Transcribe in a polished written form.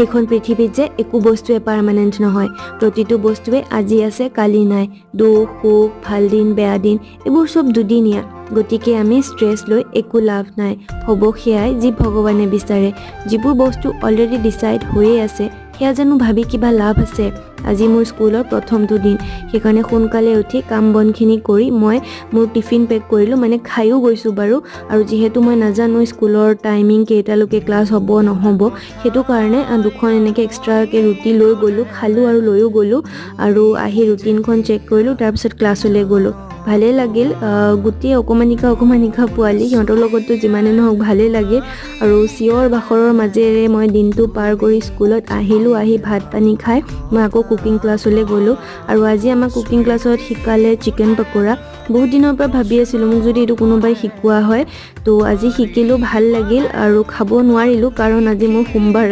এইখন পৃথিৱীত যে একো বস্তুৱে পাৰ্মানেণ্ট নহয়। প্ৰতিটো বস্তুৱে আজি আছে, কালি নাই। দুখ, সুখ, ভাল দিন, বেয়া দিন, এইবোৰ চব দুদিনীয়া। গতিকে আমি ষ্ট্ৰেছ লৈ একো লাভ নাই। হ'ব সেয়াই যি ভগৱানে বিচাৰে। যিবোৰ বস্তু অলৰেডি ডিচাইড হৈয়ে আছে, সেয়া জানো ভাবি কিবা লাভ আছে? আজি মোৰ স্কুলৰ প্ৰথমটো দিন, সেইকাৰণে সোনকালে উঠি কাম বনখিনি কৰি মই মোৰ টিফিন পেক কৰিলোঁ, মানে খায়ো গৈছোঁ বাৰু। আৰু যিহেতু মই নাজানো স্কুলৰ টাইমিং কেইটালৈকে ক্লাছ হ'ব নহ'ব, সেইটো কাৰণে দুখন এনেকৈ এক্সট্ৰাকৈ ৰুটি লৈ গ'লোঁ। খালোঁ আৰু লৈও গ'লোঁ আৰু আহি ৰুটিনখন চেক কৰিলোঁ, তাৰপিছত ক্লাছলৈ গ'লোঁ। ভালেই লাগিল। গোটেই অকণমানিকা অকণমানিকা পোৱালি, সিহঁতৰ লগততো যিমানে নহওক ভালেই লাগে। আৰু চিঞৰ বাখৰৰ মাজেৰে মই দিনটো পাৰ কৰি স্কুলত আহিলোঁ। আহি ভাত পানী খাই মই আকৌ কুকিং ক্লাছলৈ গ'লোঁ। আৰু আজি আমাক কুকিং ক্লাছত শিকালে চিকেন পকোৰা। বহুত দিনৰ পৰা ভাবি আছিলোঁ, মোক যদি এইটো কোনোবাই শিকোৱা হয়। তো আজি শিকিলোঁ, ভাল লাগিল। আৰু খাব নোৱাৰিলোঁ, কাৰণ আজি মোৰ সোমবাৰ আছিল।